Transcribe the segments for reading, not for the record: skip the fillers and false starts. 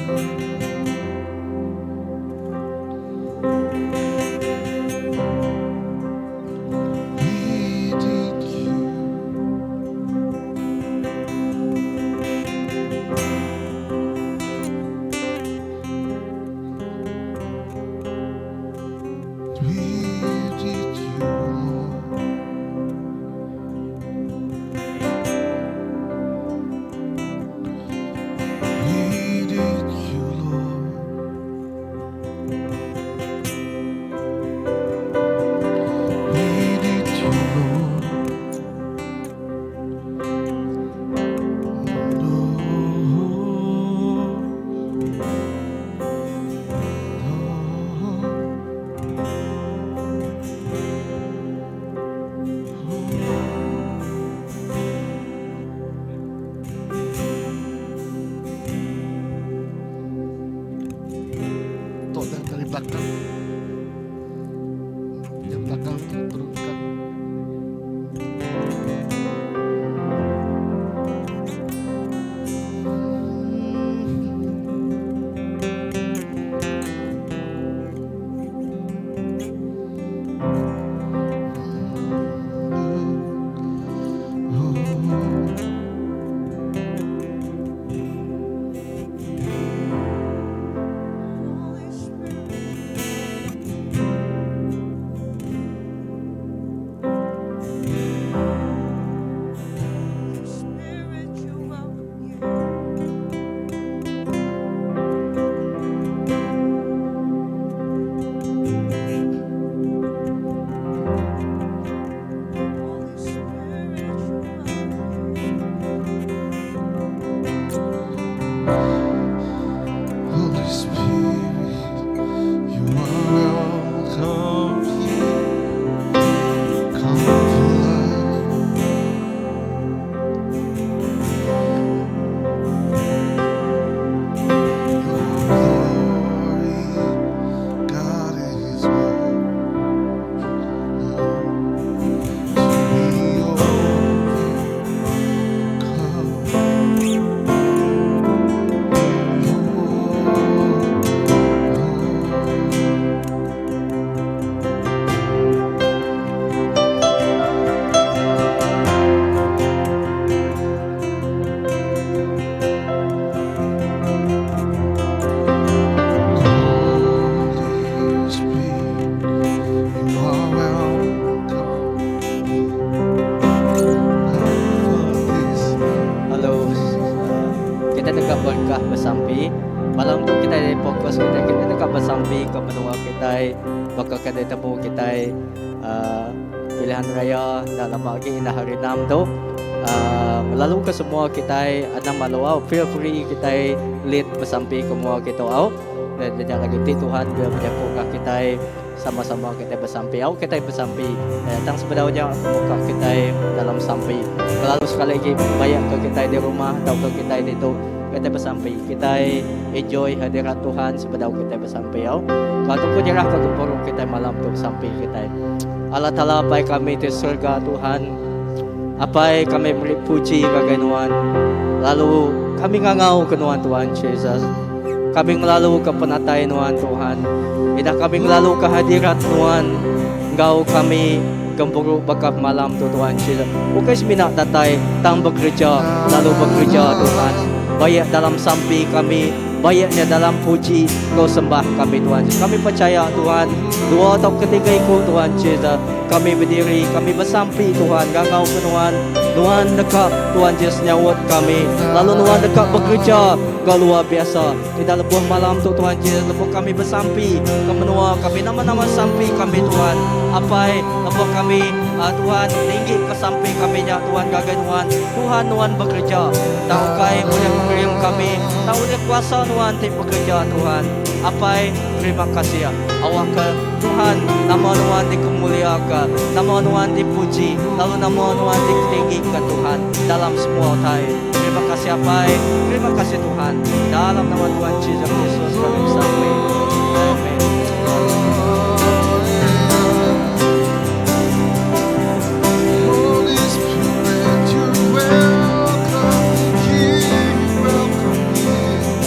We need you. We need you, Lord. We need you, Lord. We need you, Lord. Lord. Lord. Tok dah dari belakang. Yang belakang tu turunkan. Holy Spirit. Holy Spirit, you're welcome here. Holy Spirit, you're welcome here. Holy Spirit, you are welcome here. Come flood your glory. God is worthy to be overcome. Lord, Lord. Holy Spirit, you are welcome for this. Hello, kita deka berengkah besampi. Malam tu kita fokus kita kita deka besampi ke menua kita baka ke ditemu kita pilihan raya dalam lagi indah hari 6 tu. Lalu ke semua kita ada malu au feel free kita lead besampi ke mua kita au. Dan dan lagi ti Tuhan dia menyapu ke kita sama-sama kita besampi au kita besampi eh, tang sebenarnya muka kita dalam sampi. Lalu sekali lagi bayak ke kita di rumah atau ke kita di tu kita besampi kita enjoy hadirat Tuhan sebedau kita besampi au. Kalau tu nyerah ke gempuru kita malam tu sampi kita. Allah Ta'ala Apai kami di surga Tuhan. Apai kami beri puji ngagai Nuan. Lalu kami ngangau ke Nuan Tuhan Jesus. Kami ngelalu ke penatai Nuan Tuhan. Ida kami ngelalu ke hadirat Nuan. Ngau kami gempuru baka malam tu Tuhan Jesus. Bukan semina datai tang bekerja lalu bekerja Tuhan. Baik dalam sampi kami, baiknya dalam puji kau sembah kami Tuhan. Kami percaya Tuhan, dua atau ketiga ikut Tuhan Jesus. Kami berdiri, kami bersampi Tuhan, gangau ke Tuhan. Tuhan dekat Tuhan Jesus nyawat kami. Lalu Tuhan dekat bekerja kau luar biasa. Di dalam buah malam tu Tuhan Jesus, lebuh kami bersampi ke menua kami nama-nama sampi kami Tuhan. Apai lebuh kami Tuhan tinggi ke sampi kami nya Tuhan gagai Tuhan. Tuhan Tuhan bekerja. Tahu kai boleh mengirim kami. Tahu dia kuasa Tuhan ti bekerja Tuhan. Apai terima kasih ya. Awak ke Tuhan nama Tuhan dikemuliakan, nama Tuhan dipuji, lalu nama Tuhan ditinggikan Tuhan dalam semua utai. Terima kasih Apai, terima kasih Tuhan. Dalam nama Tuhan Yesus Kristus kami sampai. Amin. Holy Spirit, you're welcome here, welcome here.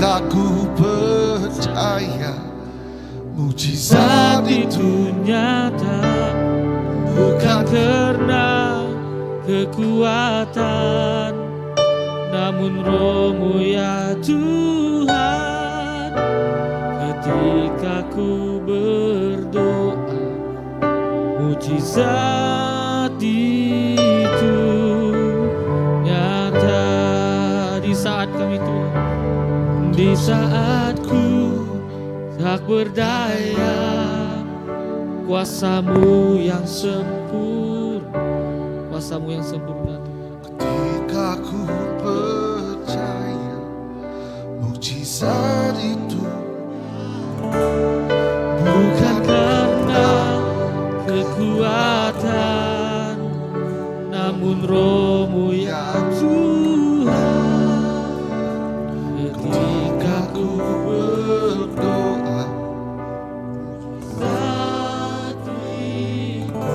Ketika ku percaya mujizat Saat itu itu nyata bukan bukan karena kekuatan, namun rohmu ya Tuhan. Ketika ku berdoa, mujizat itu nyata di saat kami Tuhan, di saat ku tak berdaya, kuasamu yang sempurna, kuasamu yang sempurna Tuhan. Ketika ku percaya mujizat itu Bukan bukan karena kekuatan, namun rohmu ya Tuhan. Ketika ku berdoa saat itu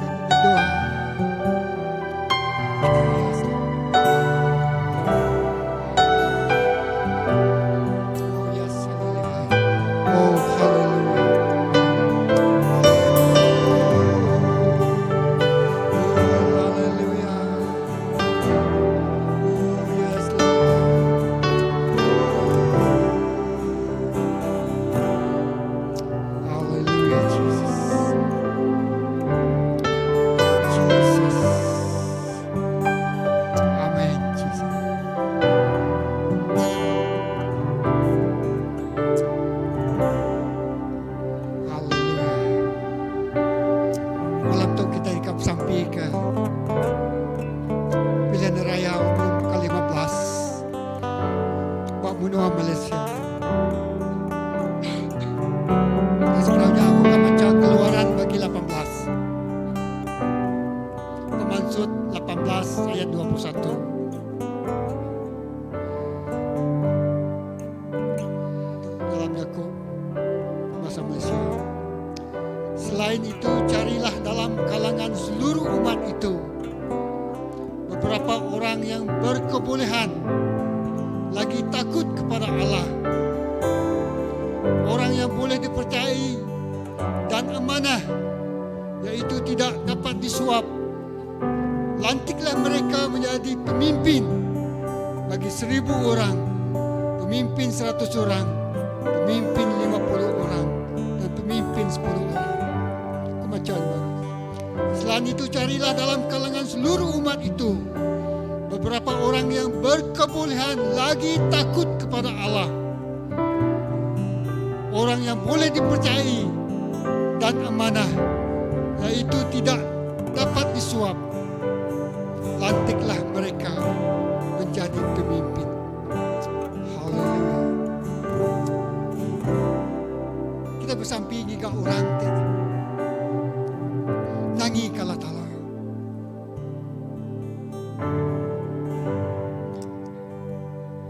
Berdoa. Oh yes, hallelujah. Oh hallelujah. Oh hallelujah. Oh yes, Lord. Hallelujah, Jesus. Jesus. Amen, Jesus. Hallelujah. Malam tu kita ikap sampai ke pilihan raya umum ke-15 Bak Menua Malaysia. Dan sebenarnya aku akan baca keluaran bagi 18. Pemansut 18 ayat 21. Dalam Yakub bahasa Malaysia. Selain itu carilah dalam kalangan seluruh umat itu beberapa orang yang berkebolehan lagi takut kepada Allah. Orang yang boleh dipercayai dan amanah iaitu tidak dapat disuap. Lantiklah mereka menjadi pemimpin bagi 1,000 orang, pemimpin 100 orang, pemimpin 50 orang, dan pemimpin 10 orang. Kebacaan baru. Selain itu carilah dalam kalangan seluruh umat itu beberapa orang yang berkebolehan lagi takut kepada Allah. Orang yang boleh dipercayai dan amanah, iaitu tidak dapat disuap. Lantiklah mereka menjadi pemimpin. Haleluya. Kita bersampi giga orang ti nangi ke Allah Ta'ala.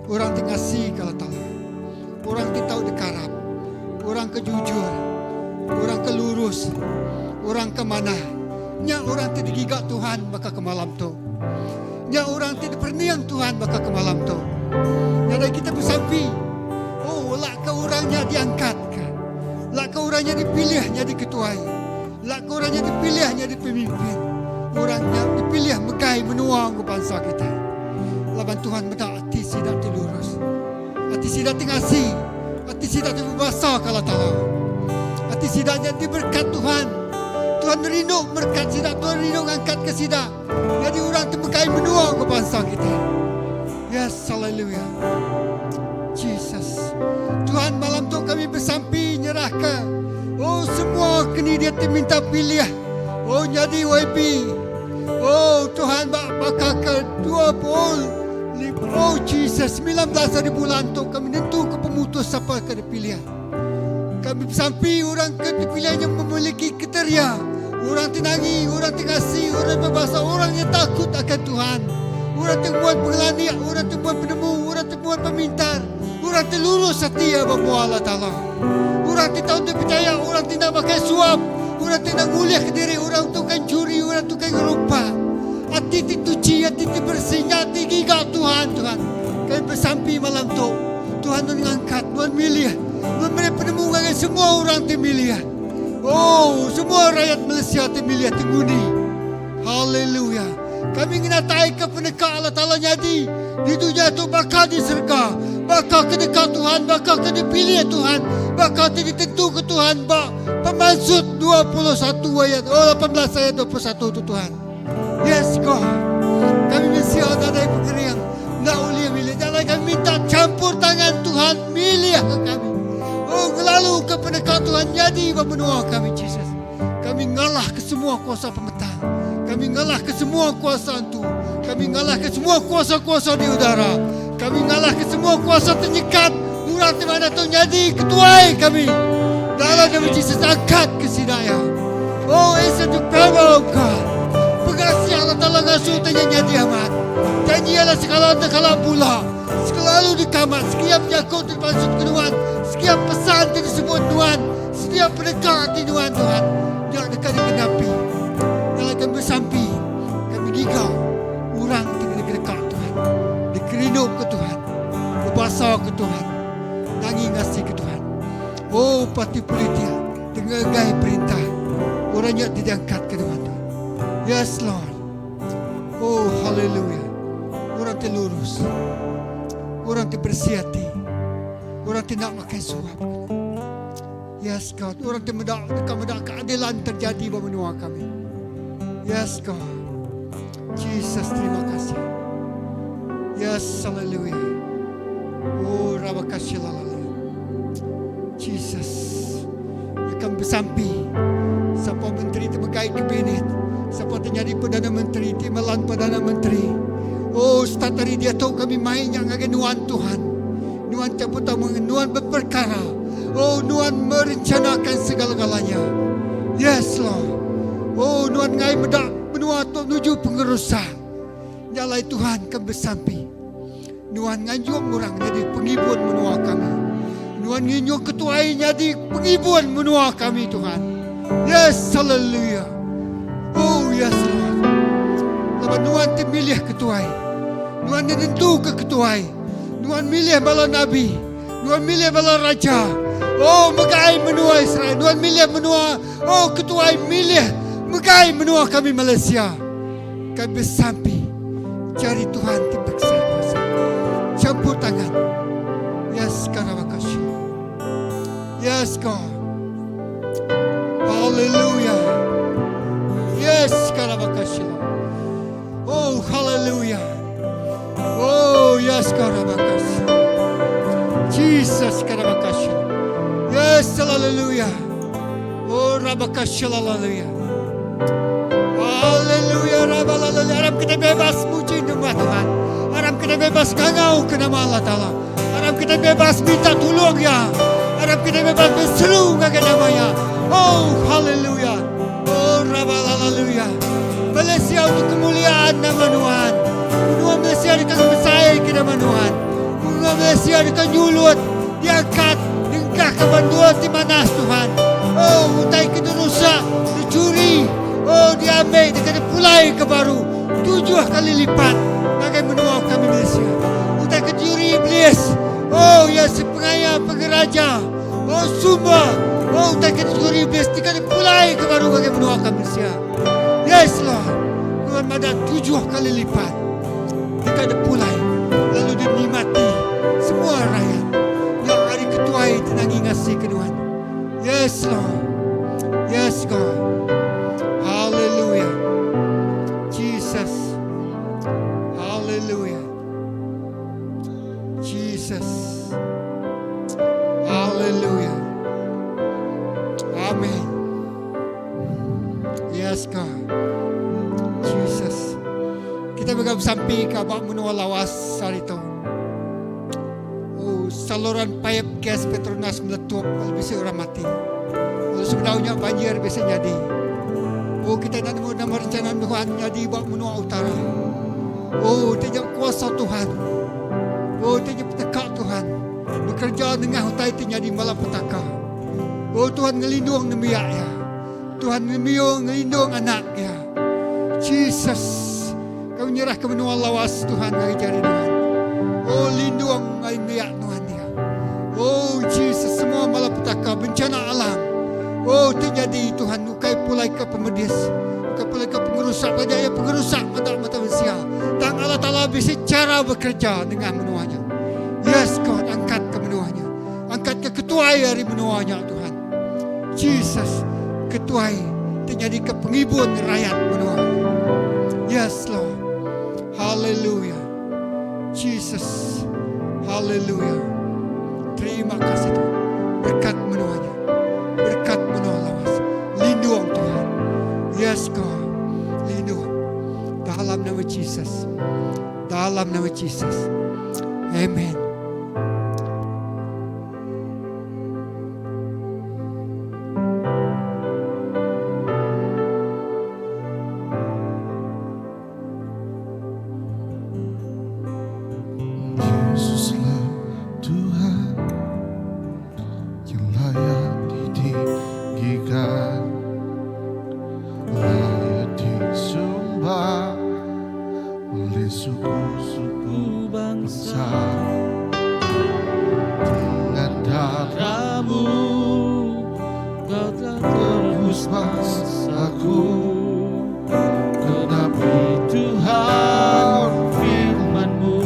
Orang ti ngasi ke Allah Ta'ala. Orang ti tau dikarap. Orang ke jujur. Orang ke lurus. Orang ke mana. Nya orang ti digiga Tuhan maka ke malam tu. Nya orang ti diperniang Tuhan maka ke malam tu. Jadi kita bersampi. Oh, lak ke orangnya diangkat ke. Lak ke orangnya dipilih jadi ketua. Lak ke orangnya dipilih jadi pemimpin. Orangnya dipilih megai menua ke bangsa kita. Laban Tuhan meda ati sida ti lurus. Ati sida ti ngasi. Ati sida ti berbahasa ke Allah Ta'ala. Ati sidanya diberkat Tuhan. Tuhan rindu berkat sida. Tuhan rindu angkat ke sida. Jadi orang tu megai menua ke bangsa kita. Yes, hallelujah. Jesus. Tuhan malam tu kami bersampi nyerah ke. Oh semua kini dia minta pilih. Oh jadi YB. Oh Tuhan bakal ke 20. Oh Jesus 19 hari bulan tu kami nentu ke pemutus siapa ke dipilih. Kami bersampi orang ke dipilihnya memiliki kriteria. Orang tenangi, orang terkasih, orang berbahasa, orang yang takut akan Tuhan. Orang temuan pengelani, orang temuan penemu, orang temuan pemintar. Orang terlurus hati ya Bapa Allah Ta'ala. Orang tidak tahu percaya, orang tidak pakai suap. Orang tidak nguliah ke diri, orang tukang curi, orang tukang ngerumpak. Ati ti tuchi, ati ti beresi nya ti giga Tuhan, Tuhan. Kami besampi malam tu, Tuhan nuan ngangkat, nuan milih, nuan meri penemu ngagai semua orang ti milih. Oh, semua rayat Malaysia ti milih ti ngundi. Haleluya. Kami ngenataika peneka Allah Taala nyadi di dunya tu baka di serega. Baka ke deka Tuhan, baka ke dipilih Tuhan, baka ti ditentuka Tuhan ba Pemansut 21 ayat oh 18 ayat 21 tu Tuhan. Yes God. Kami mensia nadai pengering enda ulih milih. Nya alai kami minta campur tangan Tuhan milih ke kami. Oh ngelalu ke peneka Tuhan nyadi ba menua kami Jesus. Kami ngalah ke semua kuasa pemetang. Kami ngalah ke semua kuasa antu. Kami ngalah ke semua kuasa-kuasa di udara. Kami ngalah ke semua kuasa ti nyekat orang ti manah tu nyadi ketuai kami. Dalam nama Jesus angkat ke sida iya. Oh, answer to power of God. Pengasih Allah Taala ngasuh utai nya nyadi amat. Janji Allah sekala enda kala bula. Sekelalu dikamat setiap jaku ti dipansut ke nuan, setiap pesan ti disebut nuan. Setiap peneka ati nuan Tuhan nya deka digenapi. Jalai kami besampi, kami giga orang ti kena kedeka Tuhan, dikerinduka Tuhan, bebasaka Tuhan, nangi ngasika Tuhan. Oh parti politik ti ngegai perintah, orang nya ti diangkatka nuan Tuhan. Yes Lord. Oh haleluya. Orang ti lurus. Orang ti bersih ati. Orang ti enda makai suap. Yes God, orang ti meda deka meda keadilan terjadi ba menua kami. Yes God. Jesus terima kasih. Yes, hallelujah. Oh, rabakasih lalala. Jesus. Ya kami besampi. Siapa menteri ti megai kabinet, siapa ti nyadi perdana menteri, ti melan perdana menteri. Oh, start ari diatu kami mai nya ngagai nuan Tuhan. Nuan ti pertama nuan beperkara. Oh nuan merencanakan segala-galanya. Yes Lord. Oh nuan ngai meda menua tu nuju pengerusak. Nya alai Tuhan kami besampi. Nuan nganjung orang nyadi pengibun menua kami. Nuan nginjung ketuai nyadi pengibun menua kami Tuhan. Yes, hallelujah. Oh yes Lord. Laban nuan ti milih ketuai. Nuan nentuka ketuai. Nuan milih bala nabi. Nuan milih bala raja. Oh, megai menua Israel. Nuan milih menua. Oh, ketuai milih megai menua kami Malaysia. Kami besampi jari Tuhan ti besai kuasa. Campur tangan. Yes, Karawakashi. Yes, God. Hallelujah. Yes, Karawakashi. Oh, hallelujah. Oh, yes, Karabakas. Jesus, Karabakas. Yes, hallelujah. Oh, Rabakas, hallelujah. Hallelujah, Rabalalala. Aram kita bebas muji nama Tuhan. Aram kita bebas kangau ke nama Allah Ta'ala. Aram kita bebas minta tolong ya. Aram kita bebas berseru ke namanya. Oh, hallelujah. Oh, Rabalalala. Malaysia untuk kemuliaan nama Tuhan. Menua Malaysia deka ngemesai ke nama Tuhan. Menua Malaysia deka nyulut, diangkat, dengkah ke banua ti manas Tuhan. Oh, utai ke dirusak, dicuri, oh diambil deka dipulai ke baru tujuh kali lipat ngagai menua kami Malaysia. Utai ke dicuri iblis, oh iya si pengaya pengeraja, oh sumber, oh utai ke dicuri iblis deka dipulai ke baru ngagai menua kami Malaysia. Yes Lord. Tuhan madah tujuh kali lipat deka dipulai lalu dinikmati semua rakyat. Nya ari ketuai ti nangi ngasi ke nuan. Yes Lord. Yes God. Hallelujah. Jesus. Hallelujah. Jesus. Hallelujah. Amen. Yes God. Jesus. Kita mega besampi ka ba menua Lawas hari tu. Oh, saluran paip gas Petronas meletup lalu bisi orang mati. Lalu sebedau nya banjir bisi nyadi. Oh, kita enda nemu nama rencana Tuhan nyadi ba menua utara. Oh, ti nya kuasa Tuhan. Oh, ti nya peneka Tuhan. Bekerja nengah utai ti nyadi malapetaka. Oh Tuhan ngelindung nembiak iya. Tuhan ngembiung ngelindung anak iya. Jesus. Kami nyerahka menua Lawas Tuhan ngagai jari Nuan. Oh lindung ai nembiak Nuan dia. Oh Jesus semua malapetaka bencana alam. Oh ti nyadi Tuhan ukai pulai ke pemedis ukai pulai ke pengerusak taja iya pengerusak meda mata mensia tang Allah Taala bisi chara bekereja nengah menua nya. Yes God angkat ke menua nya. Angkat ke ketuai ari menua nya Tuhan. Jesus ketuai ti nyadi ke pengibun rayat menua nya. Yes Lord. Hallelujah. Jesus. Hallelujah. Terima kasih Tuhan. Berkat menua nya. Berkat menua Lawas. Lindung Tuhan. Yes God. Lindung. Dalam nama Jesus. Dalam nama Jesus. Amen. Yesuslah Tuhan yang layak ditinggikan, layak disembah oleh suku-suku bangsa. Dengan darahmu kau telah tebus tebus bangsaku, Genapi Tuhan firman-Mu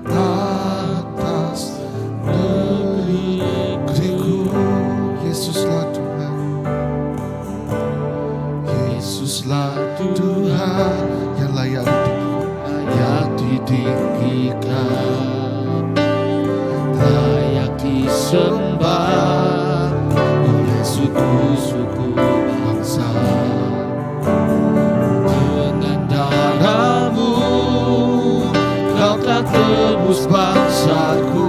atas negeriku. negeriku. Yesuslah Tuhan, Yesuslah Tuhan yang layak ditinggikan, Layak ditinggikan, layak disembah oleh suku-suku bangsa. Dengan darahmu kau telah tebus bangsaku.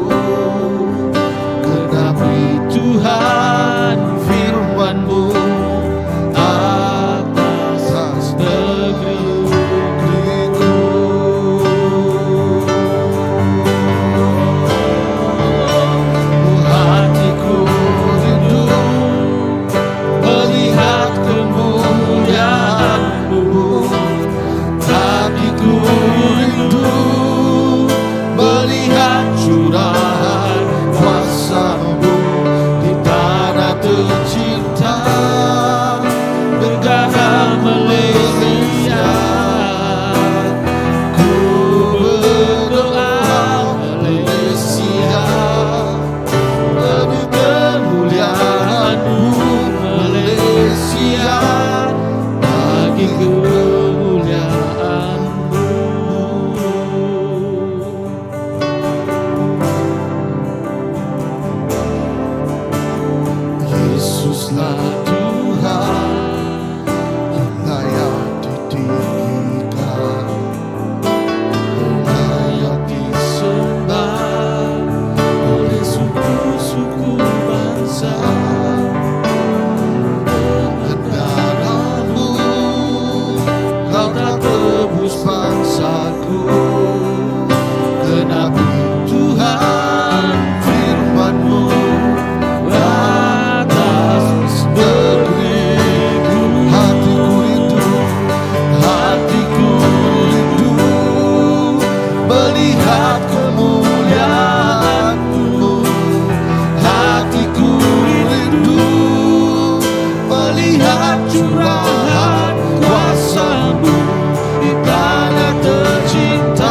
Genapi Tuhan firman-Mu atas atas negeriku. negeriku. Hatiku rindu Melihat kemuliaan-Mu, hatiku rindu melihat curahan kuasa-Mu di tanah tercinta, negara Malaysia. Ku berdoa Malaysia, demi kemuliaan-Mu Malaysia, bagi kemuliaan-Mu. Yesuslah Tuhan yang layak ditinggikan, Layak disembah oleh suku-suku bangsa. Dengan darahmu kau telah tebus bangsaku. Genapi Tuhan Firman-Mu atas negeriku. Hatiku rindu, Hatiku rindu melihat kemuliaan-Mu. Hatiku rindu melihat curahan kuasa-Mu di tanah tercinta.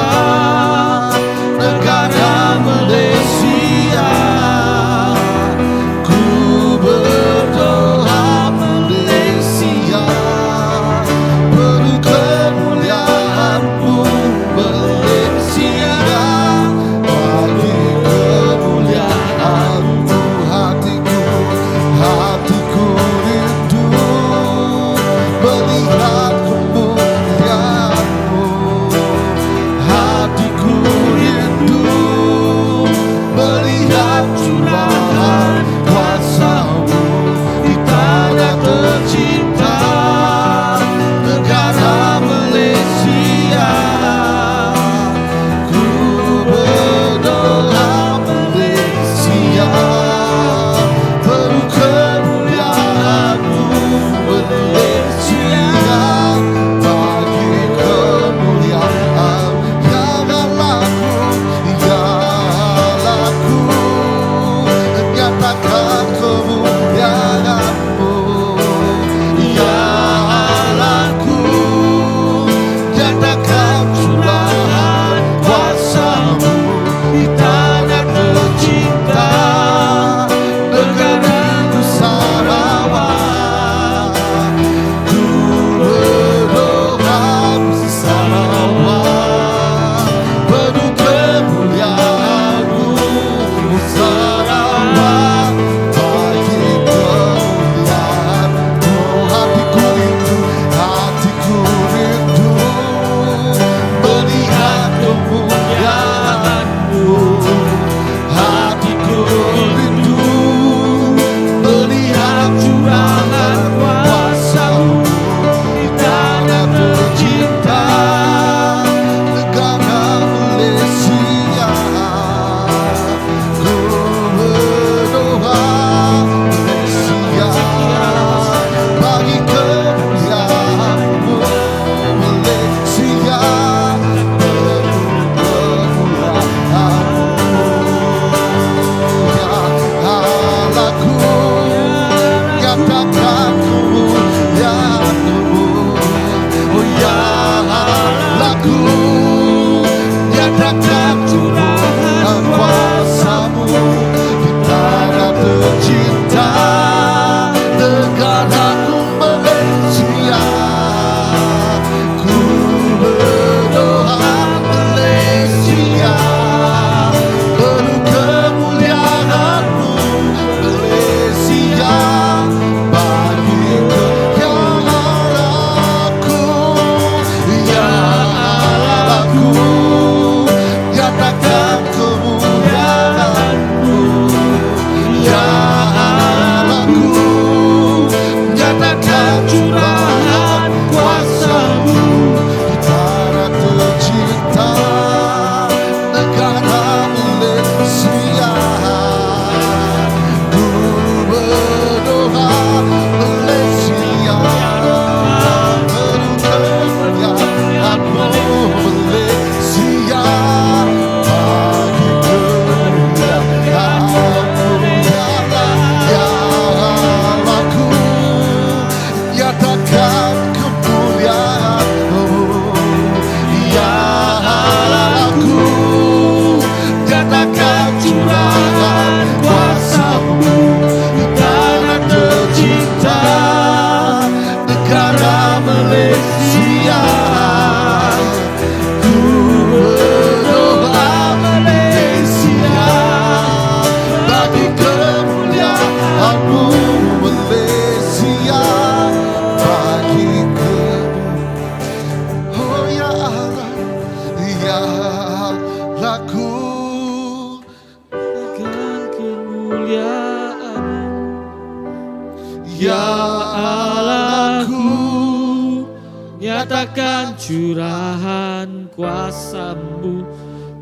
Nyatakan curahan kuasamu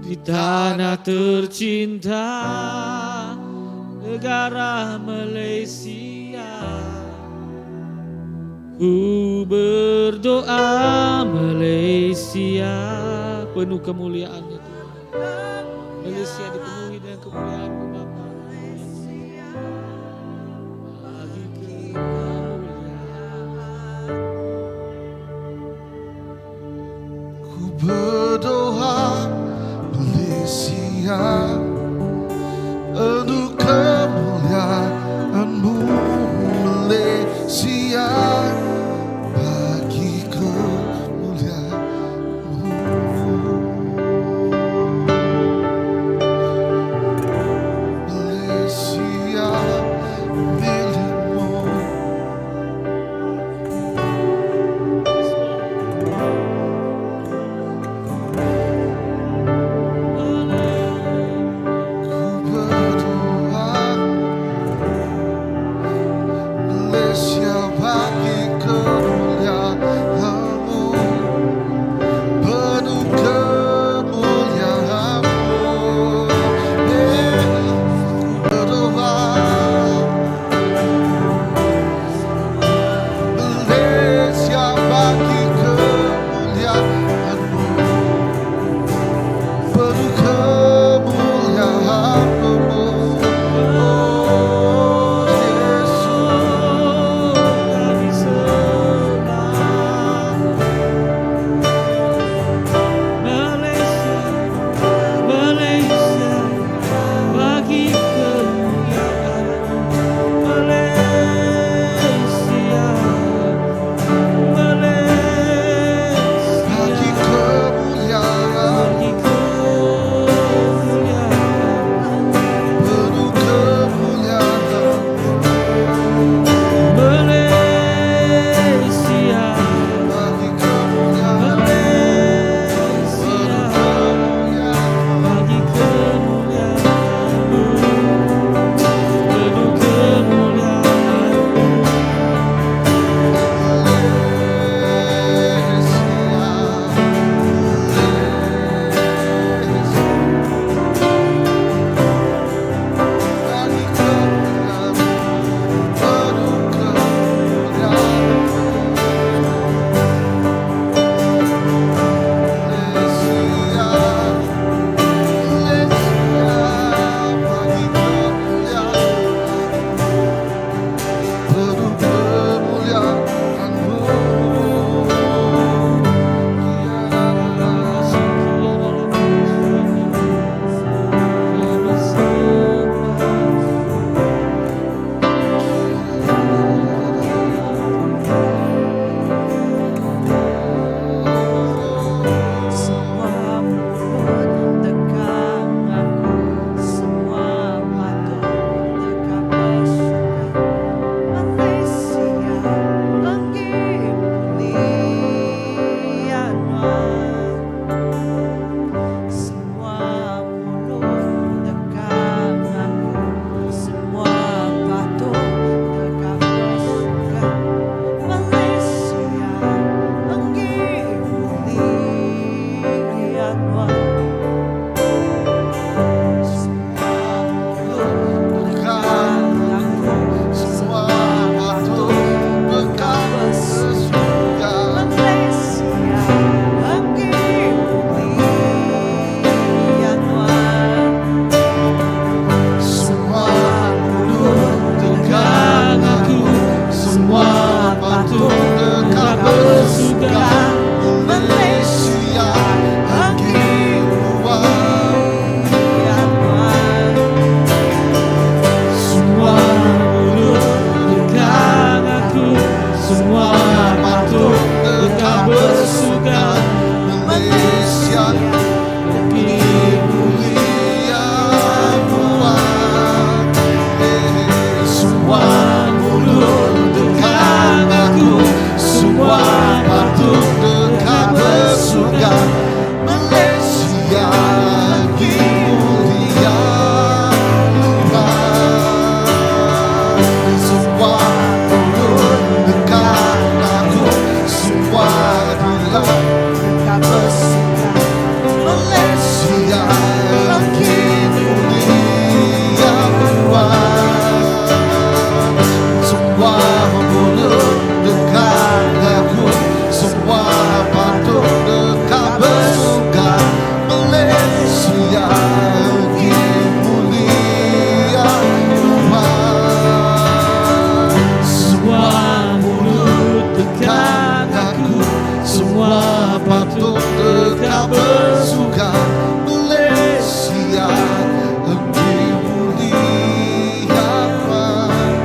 di tanah tercinta negara Malaysia. Ku berdoa Malaysia penuh kemuliaannya Tuhan. Malaysia dipenuhi dengan kemuliaan-Mu Bapa. Bagi kemuliaan. Ku berdoa Malaysia penuh kemuliaanmu Malaysia bagi kemuliaanmu Malaysia milikmu. Yes, Lord. deka besuka. Malaysia lagi mulia Tuhan. Semua mulut deka ngaku, semua patung deka besuka. Malaysia lagi mulia Tuhan. Semua mulut deka ngaku, Semua patung deka bersuka. Malaysia lagi mulia Tuhan.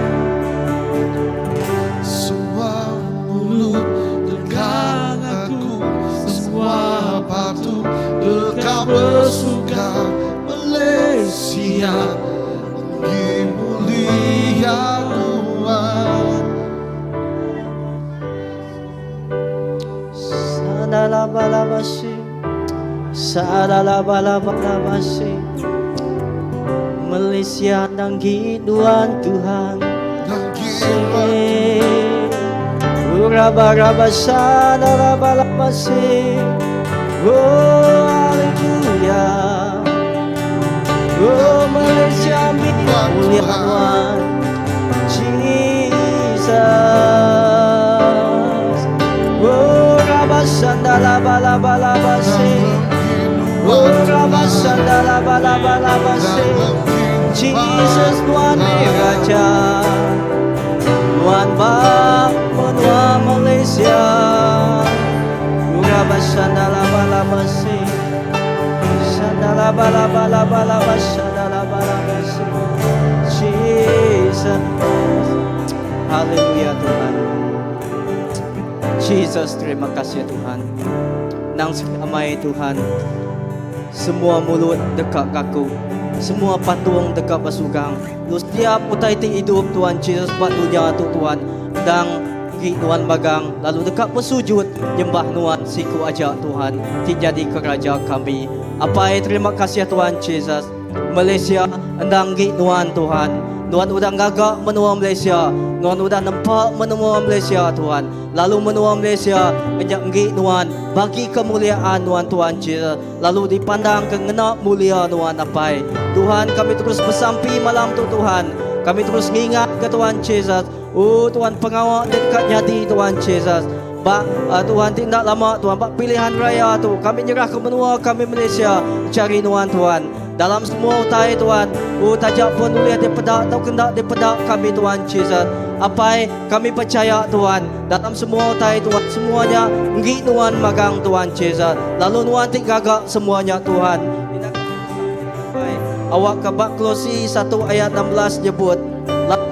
Semua mulut deka ngaku, semua patung deka bersuka. Malaysia lagi mulia Tuhan. Sadalabalabasi. Sadalabalabalabasi. Malaysia nanggi Tuhan Tuhan. Lagi Urabaraba sadalabalabasi. Oh haleluya. Oh Malaysia mulia Tuhan. Jesus. Oh rabasandalabalabasi. Oh rabasandalabalabasi. Jesus Tuhan Raja. Tuhan ba menua Malaysia. Rabasandalabalabasi. Sandalabalabalabalabasi. Jesus. Haleluya Tuhan. Jesus, terima kasih Tuhan. Nang amai Tuhan. Semua mulut deka ngaku. Semua patung deka besugang. Lu setiap utai ti hidup Tuhan Jesus buat dunia tu Tuhan. Dan gi Tuhan magang lalu deka bersujud nyembah Nuan siku aja Tuhan ti jadi keraja kami. Apai terima kasih Tuhan Jesus. Malaysia endang gi Nuan Tuhan. Nuan udah ngagak menua Malaysia. Nuan udah nempak menua Malaysia Tuhan. Lalu menua Malaysia enyak nggi Nuan bagi kemuliaan Nuan Tuhan Jesus. Lalu dipandang ke ngena mulia Nuan apai. Tuhan kami terus bersampi malam tu Tuhan. Kami terus ngingat ke Tuhan Jesus. Oh Tuhan pengawal dekat jadi Tuhan Jesus. Bak Tuhan tidak lama Tuhan bak pilihan raya tu kami nyerah ke menua kami Malaysia cari Nuan Tuhan. Dalam semua utai Tuhan, oh tajak pun boleh dipedak atau kendak dipedak kami Tuhan Jesus. Apai kami percaya Tuhan dalam semua utai Tuhan semuanya nggi Tuhan magang Tuhan Jesus. Lalu Tuhan ti gagak semuanya Tuhan. Awak ke bak Kolosi 1 ayat 16 nyebut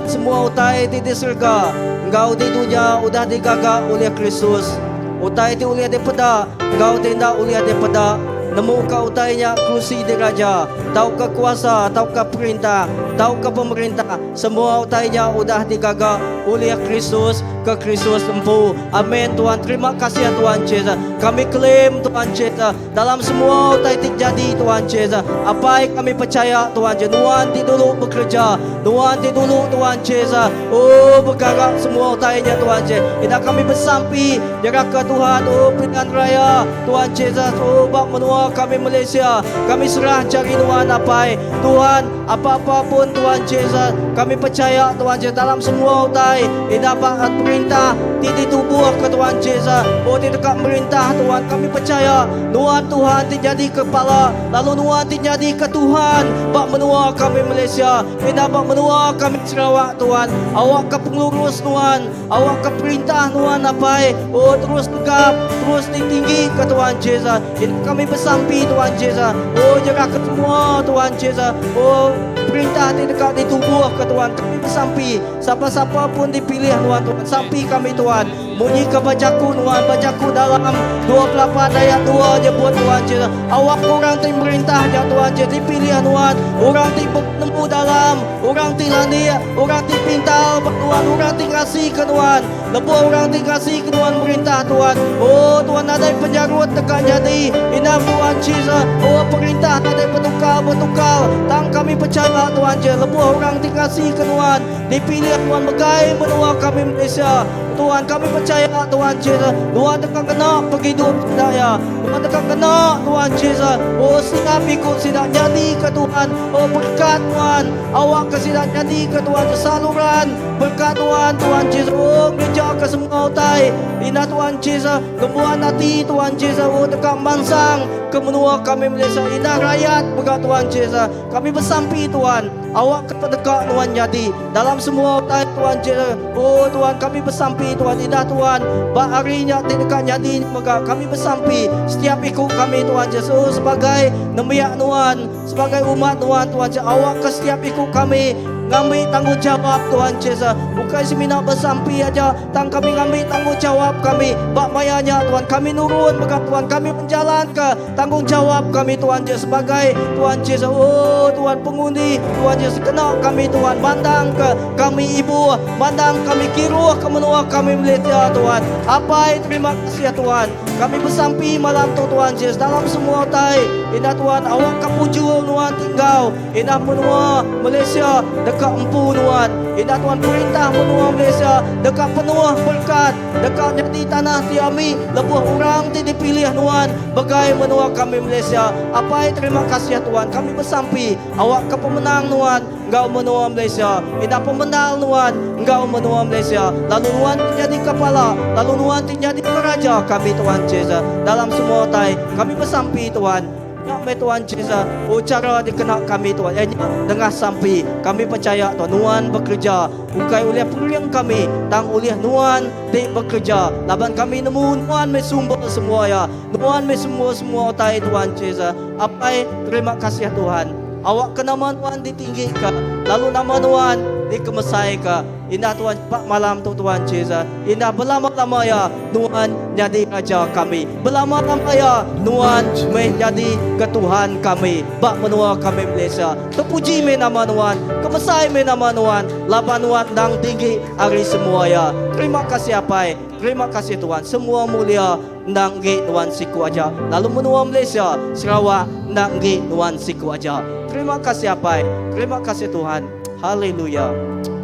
semua utai ti di surga engkau di dunia udah digagak oleh Kristus. Utai ti ulih dipeda engkau tidak ulih dipeda. Nemu ka utainya kerusi diraja, tau ke kuasa, tau ke perintah, tau ke pemerintah, semua utainya udah digagak oleh Kristus ke Kristus empu. Amin Tuhan, terima kasih ya Tuhan Jesus. Kami klaim Tuhan Jesus dalam semua utai ti jadi Tuhan Jesus. Apa yang kami percaya Tuhan Jesus, Tuhan ti dulu bekerja, Tuhan ti dulu Tuhan Jesus. Oh bergerak semua utainya Tuhan Jesus. Kita kami bersampi jaga ke Tuhan, oh pilihan raya Tuhan Jesus, oh bak menua kami Malaysia. Kami serah cari Tuhan apai. Tuhan, apa-apa pun Tuhan Jesus, kami percaya Tuhan Jesus dalam semua utai dapat perintah ti tubuh ke Tuhan Jesus. Oh ti dekat merintah Tuhan, kami percaya Tuhan Tuhan ti jadi kepala, lalu Tuhan ti jadi ke Tuhan bak menua kami Malaysia, tidak bak menua kami Sarawak Tuhan. Awak ke pengurus Tuhan, awak ke perintah Tuhan apai. Oh terus tegap, terus ditinggi ke Tuhan Jesus. Ini kami bersampi Tuhan Jesus. Oh jaga ke semua Tuhan Jesus. Oh perintah ti dekat di tubuh ke Tuhan. Kami bersampi siapa-siapa pun dipilih Tuhan Tuhan. Sampi kami Tuhan. Munyi ke bacaku Tuhan, bacaku dalam 28 ayat 2 nyebut Tuhan Jesus. Awak orang ti merintah ya Tuhan Jesus dipilih Tuhan. Orang ti nemu dalam, orang ti lani, orang ti pintal Tuhan, orang ti kasih ke Tuhan. Lebuh orang ti kasih ke Tuhan merintah Tuhan. Oh Tuhan ada penjarut dekat jadi. Ina Tuhan Jesus. Oh perintah ada bertukar bertukar. Tang kami percaya Tuhan je. Lebuh orang ti kasih ke Tuhan. Dipilih Tuhan megai menua kami Malaysia. Tuhan kami percaya Tuhan Jesus. Tuhan dekat kena penghidup daya. Nuan deka ngena Tuhan Jesus. Oh sida iku sida nyadi ke Tuhan. Oh berkat Nuan. Awak ke sida nyadi ke Tuhan saluran berkat Nuan Tuhan Jesus. Oh ngereja ke semua utai. Indah Tuhan Jesus ngembuan ati Tuhan Jesus. Oh deka mansang ke menua kami Malaysia. Indah rayat mega Tuhan Jesus. Kami besampi Tuhan. Awak ke peneka Nuan nyadi dalam semua utai Tuhan Jesus. Oh Tuhan kami besampi Tuhan indah Tuhan ba hari nya ti deka nyadi nya mega kami besampi setiap iku kami Tuhan Jesus sebagai nembiak Nuan sebagai umat Nuan Tuhan Jesus awak ke setiap iku kami ngambi tanggungjawab Tuhan Jesus ukai semina besampi aja tang kami ngambi tanggungjawab kami ba maya nya Tuhan kami nurun mega Tuhan kami menjalanka Tanggungjawab kami Tuhan Jesus sebagai Tuhan Jesus oh Tuhan pengundi Tuhan Jesus kena kami Tuhan mandang ke kami ibu mandang kami kiruh ke menua kami Malaysia Tuhan apai terima kasih Tuhan kami besampi malam tu Tuhan Jesus dalam semua utai indah Tuhan awak ke puju nuan tinggal indah menua Malaysia deka empu nuan indah Tuhan perintah menua Malaysia deka penuh berkat Deka nyadi tanah ti ami lebuh orang ti dipilih nuan begai menua kami Malaysia. Apai terima kasih Tuan kami besampi awak ke pemenang nuan enggau menua Malaysia indah pemendal nuan enggau menua Malaysia lalu nuan ti nyadi kepala lalu nuan ti nyadi ke raja kami Tuan Jesus dalam semua utai kami besampi Tuan. Nya meh Tuan Jesus, oh chara dikena kami Tuan iya nya nengah sampi. Kami pechaya Tuan nuan bekereja ukai ulih pengering kami tang ulih nuan ti bekereja laban kami nemu nuan meh sumber semua iya. Nuan meh sumber semua utai Tuan Jesus. Apai terima kasih Tuhan. Awakka nama nuan ditinggika lalu nama nuan dikemesaika. Indah Tuan ba malam tu Tuan Jesus. Indah belama-lama iya Nuan nyadi Raja kami. Belama-lama iya Nuan meh nyadi ke Tuhan kami ba menua kami Malaysia. Terpuji meh nama Nuan, kemesai meh nama Nuan laban Nuan endang tinggi ari semua iya. Terima kasih Apai, terima kasih Tuhan. Semua mulia endang enggi Nuan siku aja. Lalu menua Malaysia, Sarawak endang enggi Nuan siku aja. Terima kasih Apai, terima kasih Tuhan. Haleluya.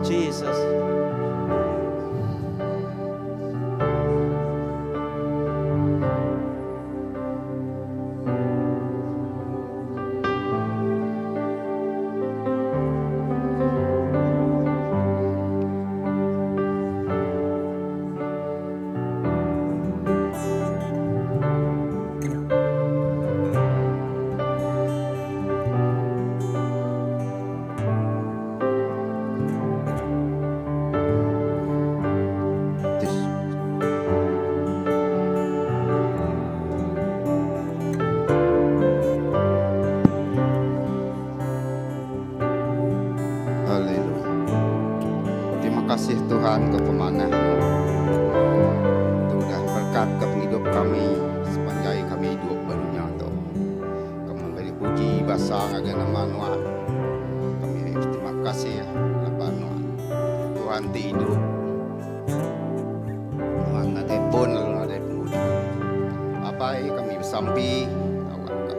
Jesus. Haleluya. Terima kasih Tuhan ke pemanah Tu udah berkat ke pengidup kami sepanjai kami hidup ba dunya tu. Kami meri puji basa ngagai nama nuan. Kami beterima kasih laban nuan Tuhan ti idup. Nuan nadai pun lalu nadai pengujung. Apai kami besampi awak ka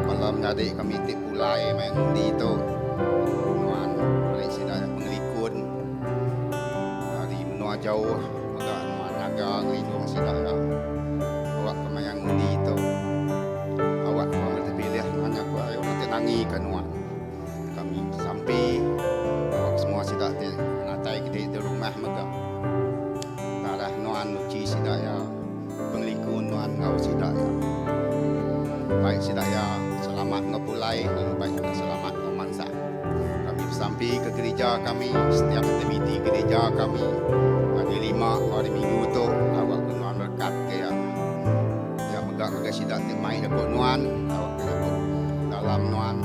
bala menyadi kami ti pulai maya ngundi tu nuan meri sida pengelikun ari menua jauh mega nuan nyaga ngelindung sida awak ka maya ngundi tu. Awak ke orang dipilih nuan nya ku ayu ti nangi ke nuan. Kami sampi awak semua sida ti natai kedi di rumah mega. Darah nuan nuchi sida iya pengelikun nuan enggau sida iya. Bai sida iya selamat enggau pulai lalu bai sida selamat enggau mansang. Kami besampi ke gerija kami setiap aktiviti gerija kami hari lima enggau hari minggu tu awak ke nuan berkat ke iya. Pia mega ngagai sida ti mai jaku nuan tauka jaku dalam nuan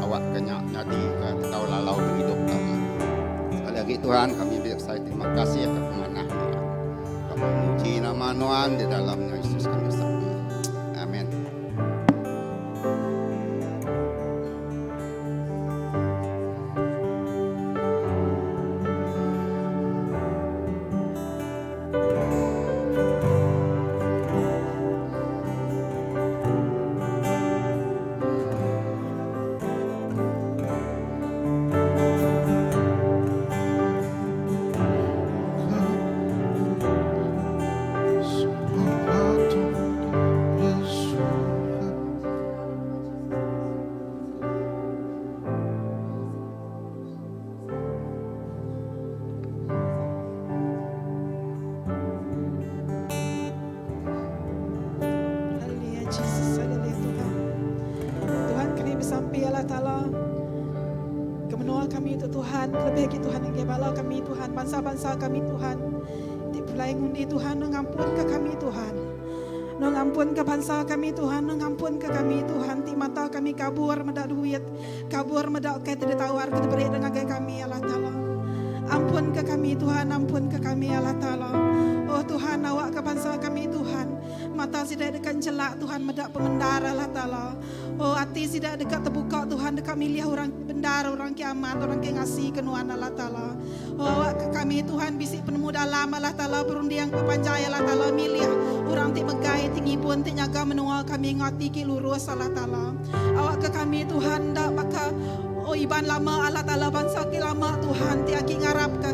awakka nya nyadika enggau lalau pengidup kami. Sekali agi Tuhan kami besai terima kasih ka pemanah nuan. Kami muji nama nuan di dalam nya Yesus kami besampi. Amen. Allah Taala ke menua kami tu Tuhan kelebih agi Tuhan ngagai bala kami Tuhan bansa-bansa kami Tuhan ti pulai ngundi Tuhan nuh ngampunka kami Tuhan nuh ngampunka bansa kami Tuhan nuh ngampunka kami Tuhan ti mata kami kabur meda duit kabur meda utai ti ditawar ke diberi ngagai kami Allah Taala ampunka kami Tuhan ampunka kami Allah Taala oh Tuhan awakka bansa kami Tuhan Mata sida deka enchelak Tuhan meda pemendar Allah Taala. Oh ati sida deka tebuka Tuhan deka milih orang ke bendar, orang ke amat, orang ke ngasi ke nuan Allah Taala. Oh awak ke kami Tuhan bisi penemu dalam Allah Taala berunding ke panjai Allah Taala milih orang ti megai ti ngibun ti nyaga menua kami enggau ati ke lurus Allah Taala. Awak ke kami Tuhan enda baka oh Iban lama Allah Taala bansa ke lama Tuhan ti agi ngarap ke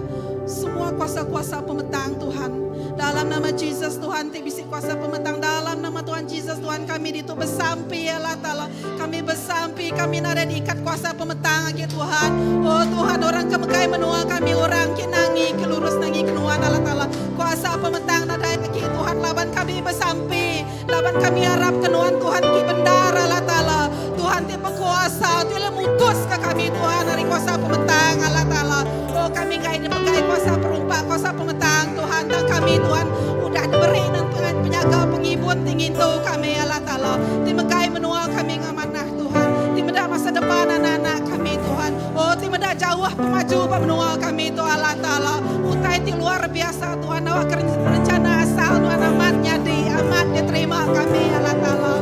semua kuasa-kuasa pemetang Tuhan. Dalam nama Jesus Tuhan ti bisi kuasa pemetang dalam nama Tuhan Jesus Tuhan kami ditu besampi Allah Taala kami besampi kami nadai diikat kuasa pemetang agi Tuhan oh Tuhan orang ke megai menua kami orang ke nangi ke lurus nangi ke nuan Allah Taala kuasa pemetang nadai agi Tuhan laban kami besampi laban kami arap ke nuan Tuhan ti bendar Allah Taala Tuhan ti bekuasa ti ulih mutus ka kami Tuhan ari kuasa pemetang Allah Taala oh kami enggai dipegai kuasa perumpak kuasa pemetang Tuhan tang kami Tuhan udah diberi nengah penyaga pengibun ti ngintu kami Allah Taala ti megai menua kami enggau manah Tuhan ti meda masa depan anak-anak kami Tuhan oh ti meda jauh pemaju ba menua kami tu Allah Taala utai ti luar biasa Tuhan awak rencana asal nuan amat nyadi amat diterima kami Allah Taala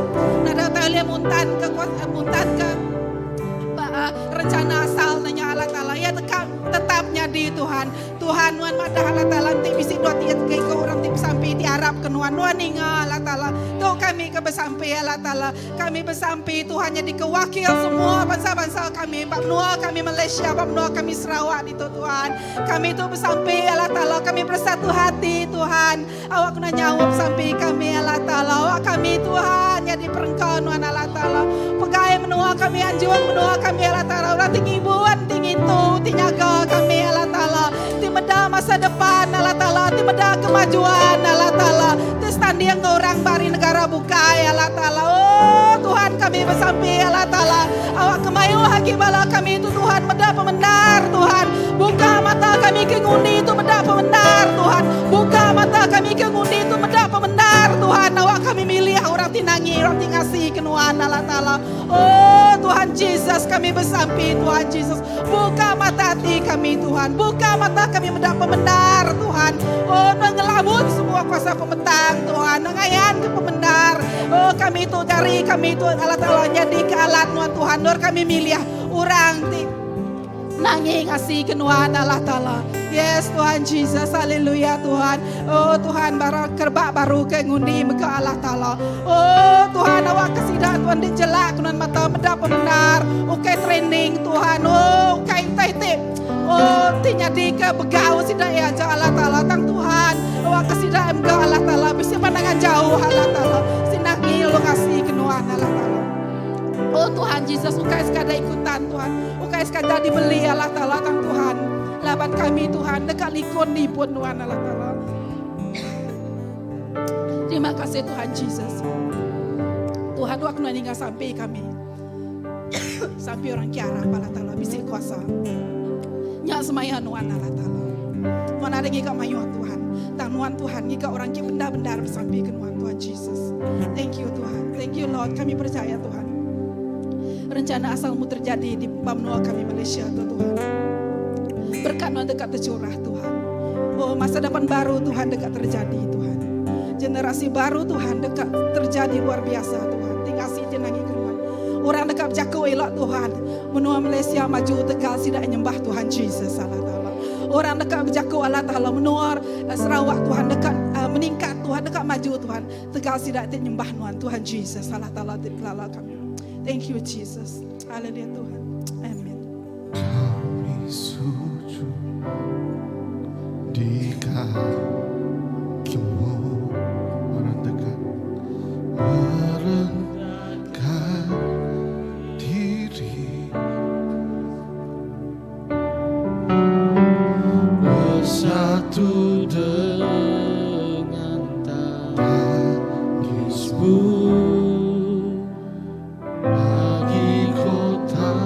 nadai utai ulih muntan ke muntan ke rencana asal nya Allah Taala iya deka tetap nyadi Tuhan Tuhan nuan madah Allah Taala enti bisi dua tiga iku orang ti besampi ti arap ke nuan nuan ninga Allah Taala tu kami ke besampi Allah Taala kami besampi Tuhan nyadi ke wakil semua bansa-bansa kami ba menua kami Malaysia ba menua kami Sarawak ditu Tuhan kami tu besampi Allah Taala kami bersatu hati Tuhan Awak kena nyaup sampi kami Allah Taala. Awak kami Tuhan nyadi perengka nuan Allah Taala. Pegai menua kami anjung menua kami Allah Taala. Orang ti ngibun, ti ngintu, ti nyaga kami Allah Taala. Ti meda masa depan Allah Taala, ti meda kemajuan Allah Taala. Ti setanding enggau orang ba ari negara bukai Allah Taala. Oh Tuhan kami besampi Allah Taala. Awak ke mayuh agi bala kami tu Tuhan meda pemendar Tuhan. Buka mata kami ke ngundi tu meda pemendar Tuhan. Buka mata kami ke ngundi tu meda pemendar Tuhan. Awak kami milih orang ti nangi, orang ti ngasi ke nuan Allah Taala. Oh Tuhan Jesus kami besampi Tuhan Jesus. Buka mata ati kami Tuhan. Buka mata kami meda pemendar Tuhan. Oh nengelamun semua kuasa pemetang Tuhan. Nengayan ke pemendar. Oh kami tu jari kami tu Allah Taala nyadi ke alat nuan Tuhan. Nur kami milih orang ti nangi ngasi ke nuan Allah Taala. Yes Tuhan Jesus, haleluya Tuhan. Oh Tuhan bara kerebak baru ke ngundi mega Allah Taala. Oh Tuhan awak ke sida Tuhan dijelak nuan mata meda pemendar. Ukai trending Tuhan. Oh ukai utai ti oh ti nyadi ke begau sida iya aja Allah Taala tang Tuhan. Awak ke sida mega Allah Taala bisi pandangan jauh Allah Taala. Sinangi lalu ngasi ke nuan Allah Taala. Oh Tuhan Jesus ukai sekadar ikutan Tuhan. Ukai sekadar dibeli Allah Taala tang Tuhan. Laban kami Tuhan deka likun nibun nuan Allah Taala. Terima kasih Tuhan Jesus. Tuhan waktu nuan ninga sampi kami. Sampi orang kiara Allah Taala bisi kuasa. Nya semaya nuan Allah Taala. Nuan ada ngiga mayuh Tuhan. Tang nuan Tuhan ngiga orang ke bendar-bendar besampi ke nuan Tuhan Jesus. Thank you Tuhan. Thank you Lord. Kami percaya Tuhan. Rencana asalmu terjadi di benua kami Malaysia tu Tuhan. Berkat nuan dekat tercurah Tuhan. Oh masa depan baru Tuhan dekat terjadi Tuhan. Generasi baru Tuhan dekat terjadi luar biasa Tuhan. Tinggal si jenangi keluar. Orang dekat berjaku elok Tuhan. Menua Malaysia maju tegal sidak nyembah Tuhan Jesus Allah Ta'ala. Orang dekat berjaku Allah Ta'ala. Menua Sarawak Tuhan dekat meningkat Tuhan dekat maju Tuhan. Tegal sidak ti nyembah nuan Tuhan Jesus Allah Ta'ala ti kelala kami. Thank you Jesus. Haleluya Tuhan. Amin. Kami sujud di kakimu merendahkan merendahkan diri Bersatu dengan tangismu bagi kota.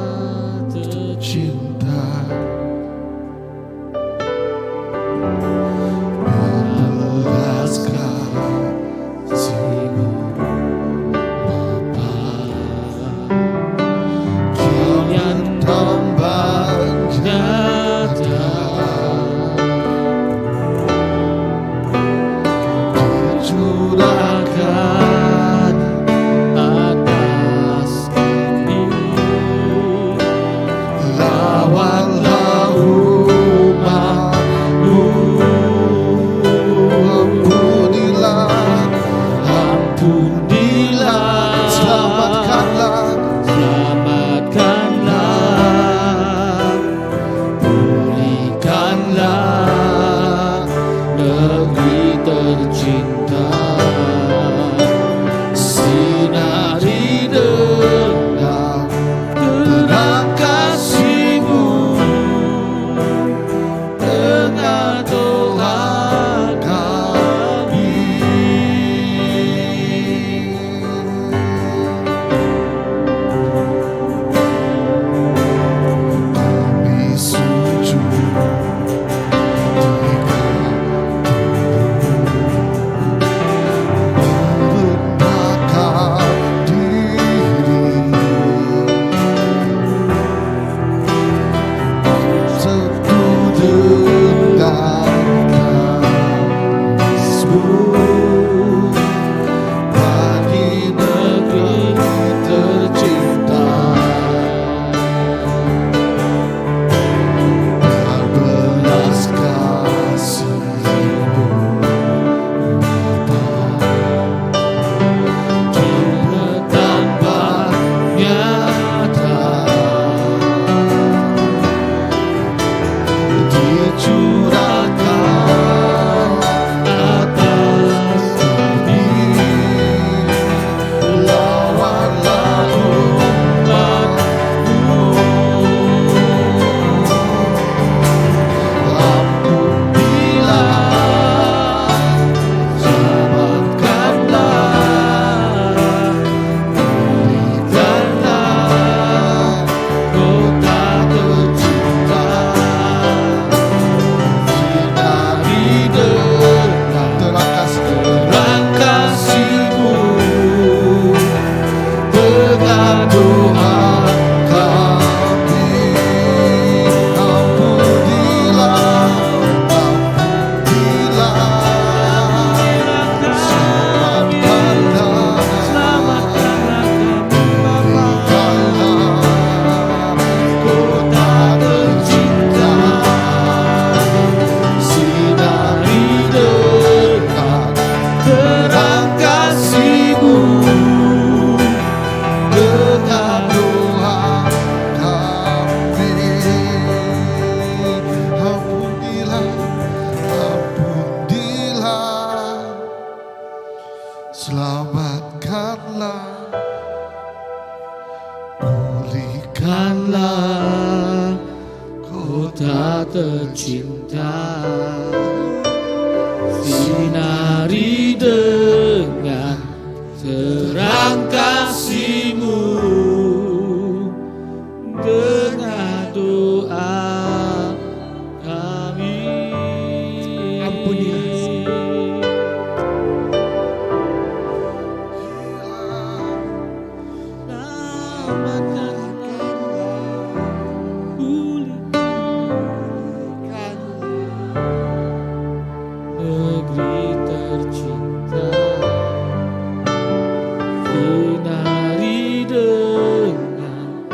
Pulihkanlah kota tercinta Sinari dengan terang kasihmu Dengar doa kami Ampunilah. Selamatkanlah pulihkanlah negeri tercinta Sinari dengan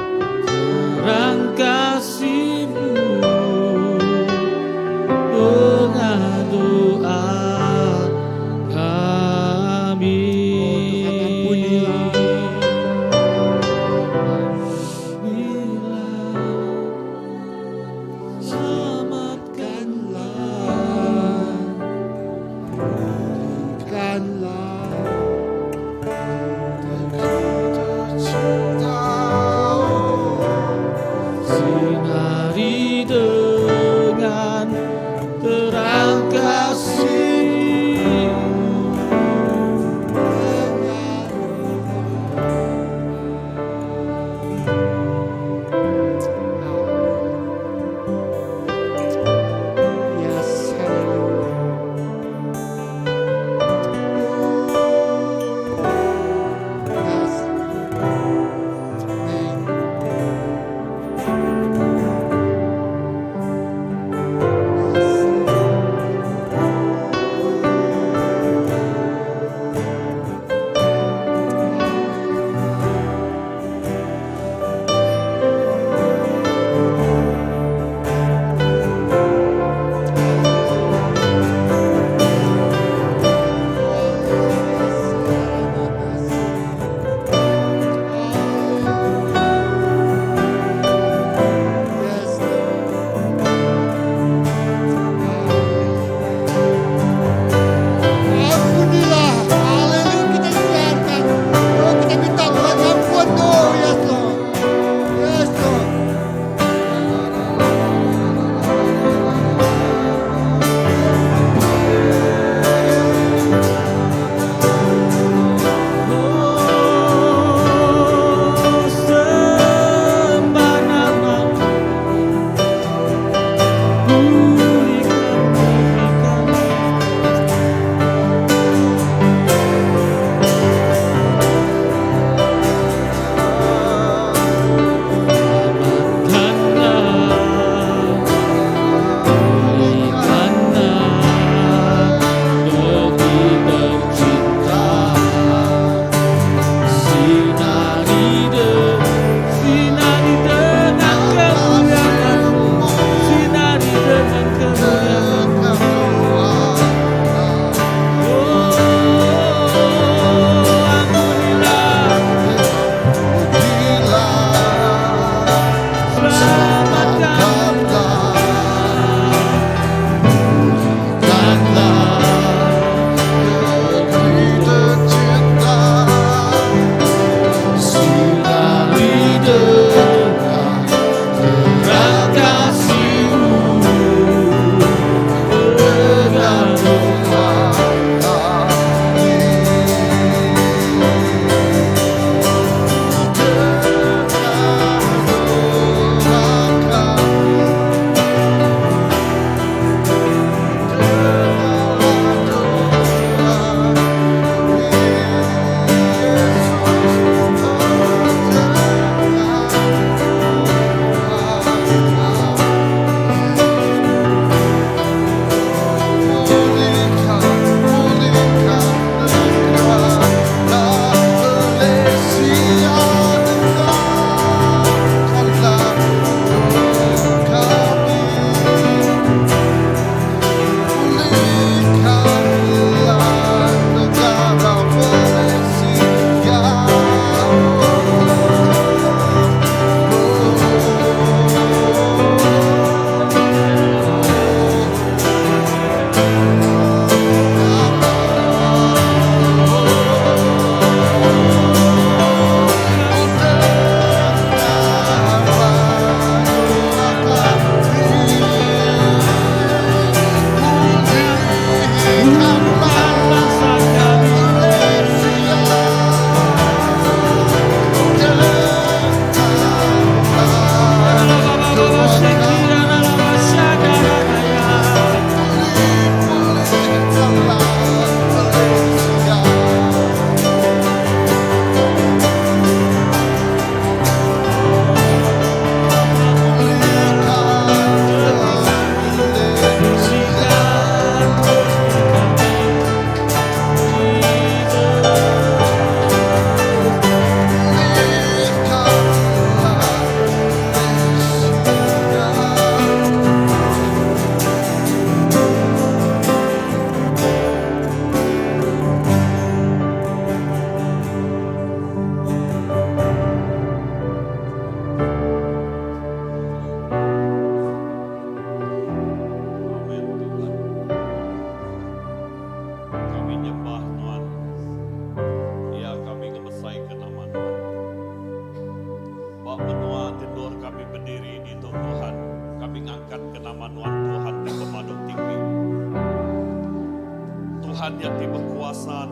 terang kasihmu Dengar doa kami Oh, Tuhan, ampunilah.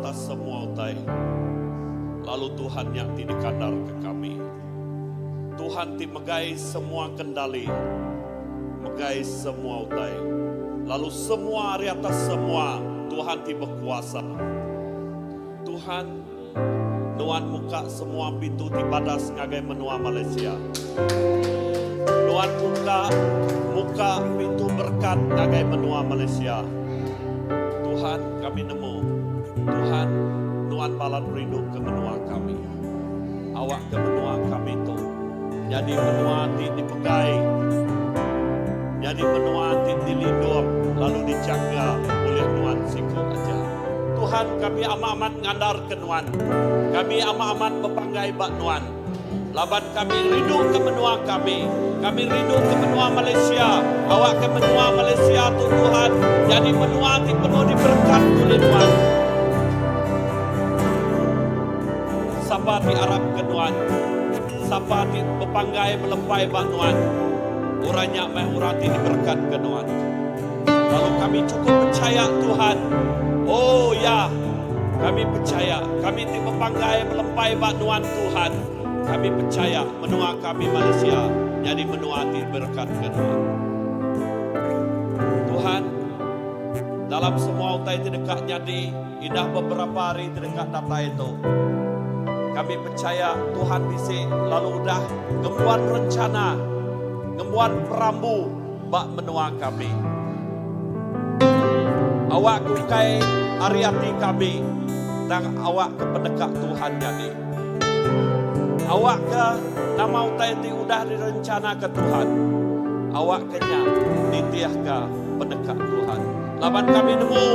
atas semua utai, lalu Tuhan nya ti dikandarka kami. Tuhan ti megai semua kendali, megai semua utai, lalu semua ari atas semua Tuhan ti bekuasa. Tuhan, Nuan muka semua pintu ti badas ngagai menua Malaysia. Nuan muka muka pintu berekat ngagai menua Malaysia. Tuhan, kami nemu, Tuhan, Nuan balat rindu ke menua kami. Awakka menua kami tu nyadi menua ti dipegai, nyadi menua ti dilindung lalu dijaga ulih Nuan siku aja. Tuhan, kami amat-amat ngandarka Nuan. Kami amat-amat bepanggai ba Nuan. Laban kami rinduka menua kami. Kami rinduka menua Malaysia. Awakka menua Malaysia tu Tuhan nyadi menua ti penuh diberekat ulih Nuan. Sapa ti arapka Nuan? Sapa ti bepanggai belempai ba Nuan? Orang nya meh orang ti diberekatka Nuan. Lalu kami chukup pechaya Tuhan. Oh ya, kami pechaya. Kami ti bepanggai belempai ba Nuan Tuhan. Kami pechaya menua kami Malaysia nyadi menua ti diberekatka Nuan. Tuhan, dalam semua utai ti deka nyadi, Indah beberapa hari ti deka datai tu, kami pechaya Tuhan bisi lalu udah ngembuan rencana, ngembuan perambu ba menua kami. Awak ke ukai ari ati kami, tang awak ke peneka Tuhan nyadi. Awak ke nama utai ti udah direnchanaka Tuhan, awak ke nya nitihka peneka Tuhan. Laban kami nemu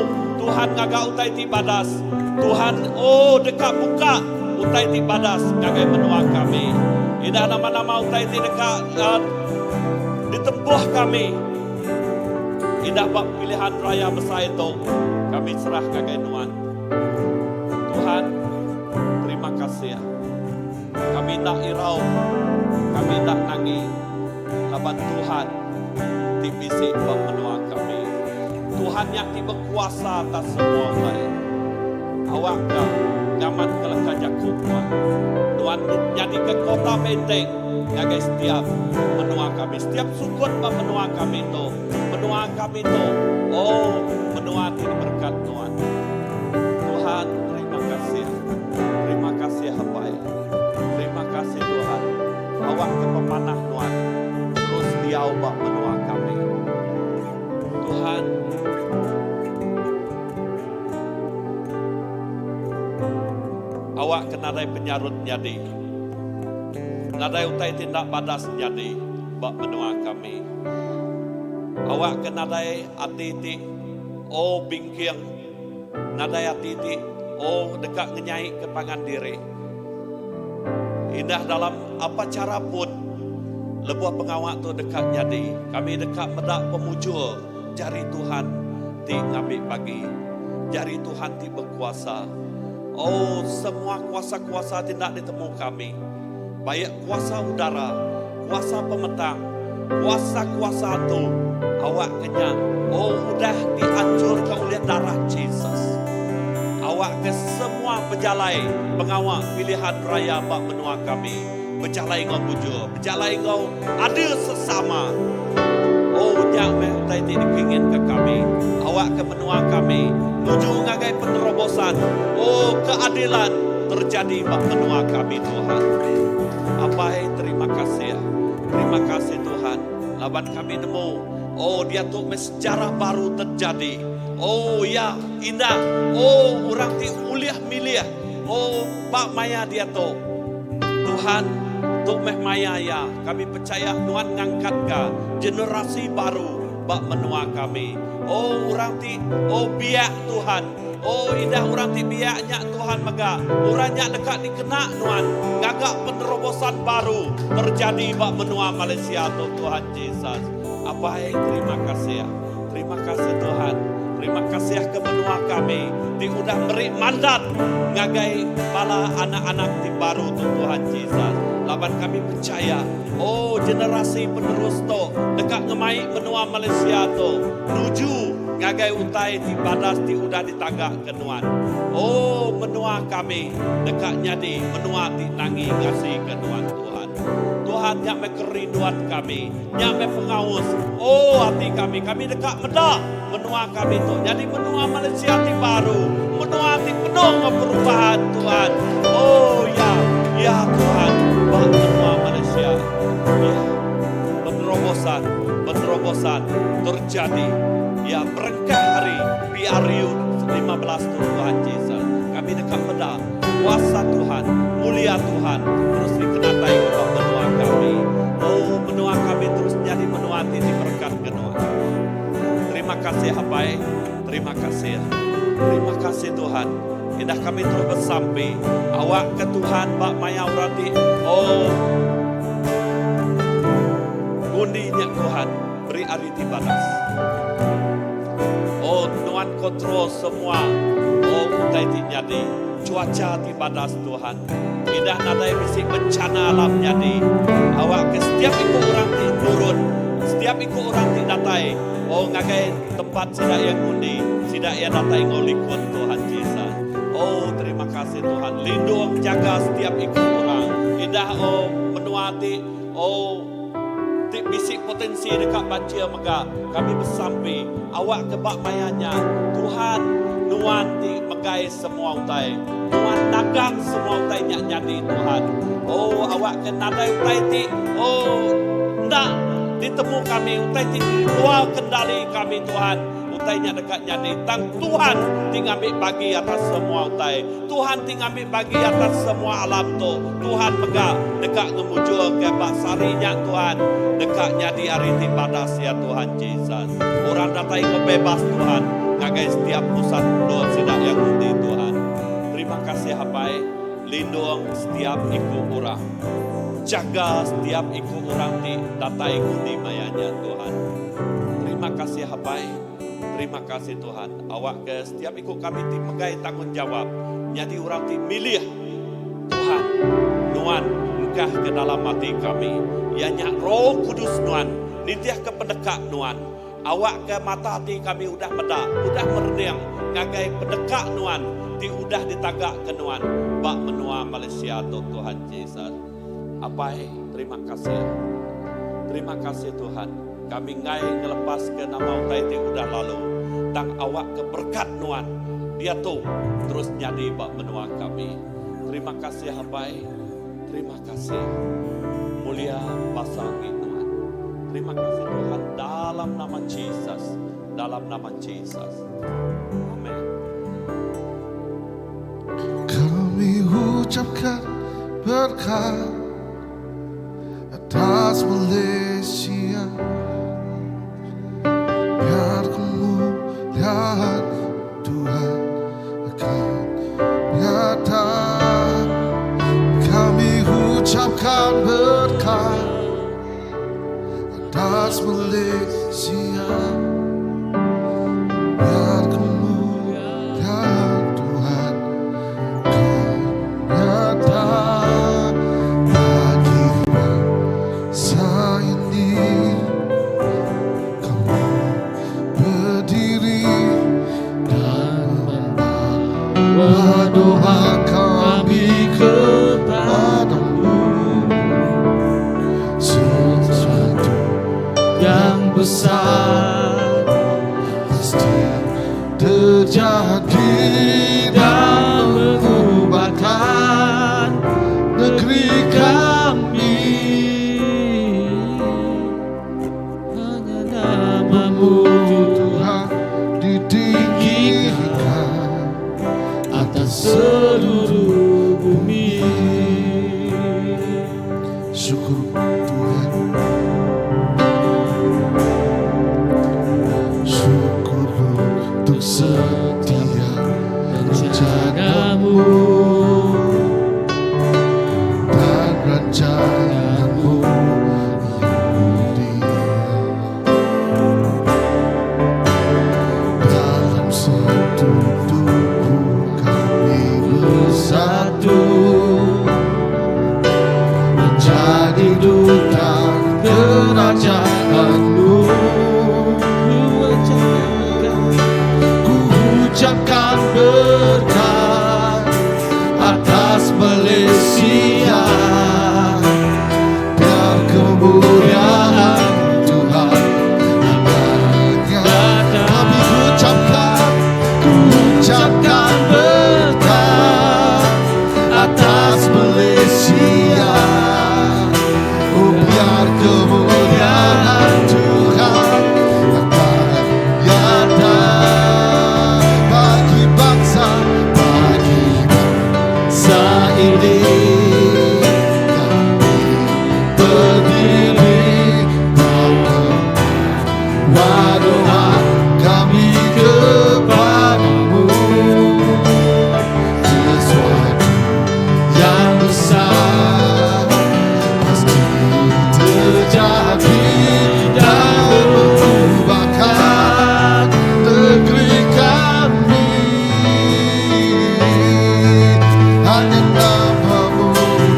Tuhan ngaga utai ti badas. Tuhan, oh, deka muka utai ti badas ngagai menua kami. Indah nama-nama utai ti deka uh, ditempuh kami. Indah ba pilihan raya besai tu, kami serah ngagai Nuan. Tuhan, terima kasih. Kami enda irau, kami enda nangi laban Tuhan ti bisi ba menua kami. Tuhan nya ti bekuasa atas semua utai. Awakka ngamatka leka jaku Nuan. Nuan nyadika kota benteng ngagai setiap menua kami, setiap sukut ba menua kami tu. Menua kami tu, oh, menua ti diberekat Nuan. Tuhan, terima kasih. Terima kasih Apai. Terima kasih Tuhan. Awak ke pemanah Nuan terus diau ba menua kami. Tuhan, awak ke nadai penyarut nyadi. Nadai utai ti enda badas nyadi ba menua kami. Awak ke nadai ati ti oh bingking Nadai ati ti oh deka ngenyaika pangan diri. Indah dalam apa chara pun lebuh pengawa tu deka nyadi, kami deka meda pemujur jari Tuhan ti ngambi bagi, jari Tuhan ti bekuasa. Oh semua kuasa-kuasa ti enda ditemu kami, baik kuasa udara, kuasa pemetang, kuasa-kuasa tu awakka nya oh udah dianchurka ulih darah Jesus. Awakka semua pejalai pengawa pilihan raya ba menua kami bejalai enggau mujur, bejalai enggau adil sesama. Oh nya meh utai ti dikinginka kami. Awakka menua kami nuju ngagai penerobosan, oh keadilan terjadi ba menua kami Tuhan. Apai terima kasih. Terima kasih Tuhan laban kami nemu oh diatu meh sejarah baru terjadi. Oh ya indah oh orang ti ulih milih oh ba maya diatu. Tuhan tu meh maya iya kami pechaya nuan ngangkatka generasi baru ba menua kami. Oh orang ti oh biak Tuhan. Oh indah orang ti biak nya Tuhan mega. Orang nya deka dikena nuan ngaga penerobosan baru terjadi ba menua Malaysia tu Tuhan Jesus. Apai terima kasih. Terima kasih Tuhan. Terima kasih ke menua kami ti udah meri mandat ngagai bala anak-anak ti baru tu Tuhan Jesus. Laban kami pechaya oh generasi penerus tu deka ngemai menua Malaysia tu nuju. ngagai utai ti badas ti udah ditaga ke Nuan. O menua kami deka nyadi menua ti nangi ngasi ke Nuan, Tuhan. Tuhan nya meh kerinduan kami, nya meh pengaus, o ati kami. Kami deka meda menua kami tu nyadi menua Malaysia ti baru, menua ti penuh enggau perubahan, Tuhan. O ya, ya Tuhan, ba menua Malaysia. Ya, penerobosan, penerobosan terjadi. Ya, berengkah ari PRU 15 tu Tuhan Jesus. Kami deka meda kuasa Tuhan, mulia Tuhan terus dikenatai ke ba menua kami. Oh, menua kami terus nyadi menua ti diberekat ke Nuan. Terima kasih Apai, terima kasih. Terima kasih Tuhan. Indah kami terus besampi awak ke Tuhan ba maya orang ti oh ngundi nya Tuhan beri ari ti badas. Oh nuan kontrol semua oh utai ti nyadi cuaca ti badas Tuhan. Indah nadai bisi bencana alam nyadi. Awak ke setiap iku orang ti nurun, setiap iku orang ti datai oh ngagai tempat sida iya ngundi, sida iya datai enggau likun Tuhan Jesus. Oh terima kasih Tuhan. Lindung jaga setiap iku orang. Indah oh menua ti oh ti bisi potensi deka banjir mega kami besampi awak ke ba maya nya Tuhan nuan ti megai semua utai nuan nagang semua utai nya nyadi Tuhan oh awak ke nadai utai ti oh enda ditemu kami utai ti luar kendali kami Tuhan utai nya deka nyadi tang Tuhan ti ngambi bagi atas semua utai Tuhan ti ngambi bagi atas semua alam tu. Tuhan mega deka ngemujurka ba sehari nya Tuhan deka nyadi hari ti badas iya Tuhan Jesus. Orang datai enggau bebas Tuhan ngagai setiap pusat endur sida iya ngundi Tuhan. Terima kasih Apai lindung setiap iku orang. Jaga setiap iku orang ti datai ngundi maya nya Tuhan. Terima kasih Apai. Terima kasih Tuhan. Awakka setiap iku kami ti megai tanggungjawap nyadi orang ti milih Tuhan, Nuan engkah ke dalam ati kami, iya nya Roh Kudus Nuan, nitihka peneka Nuan. Awakka mata ati kami udah meda, udah merening ngagai peneka Nuan ti udah ditagaka Nuan ba menua Malaysia tu, Tuhan Jesus. Apai, terima kasih. Terima kasih Tuhan. Kami enggai ngelepaska nama utai ti udah lalu, tang awakka berekat Nuan diatu terus nyadi ba menua kami. Terima kasih Apai, terima kasih. Mulia basa agi Nuan. Terima kasih Tuhan dalam nama Jesus, dalam nama Jesus. Amen. Kami ucapkan berkat atas Malaysia Biar kemuliaan Tuhan akan nyata Kami ucapkan berkat atas Malaysia Biar kemuliaan Tuhan akan nyata bagi bangsa ini Kamu berdiri dan membawa doa kami kepadamu Sesuatu yang besar pasti terjadi dan mengubahkan negeri kami. Hanya namamu Tuhan ditinggikan atas seluruh bumi. Syukur Tuhan Syukur untuk setiap Rencanamu rencanamu Dan rancanganmu yang mulia Dalam satu tubuh kami bersatu Menjadi duta kerajaanmu. Ku ucapkan. ucapkan berkat atas Malaysia. Biar kemuliaan Tuhan adanya. Kami ucapkan, ucapkan berkat atas Malaysia. Oh, biar kemuliaan Tuhan akan nyata bagi bangsa, bagi bangsa ini. Kami berdiri dan membawa doa kami kepadamu. Sesuatu yang besar pasti terjadi dan mengubahkan negeri kami. Hanya namamu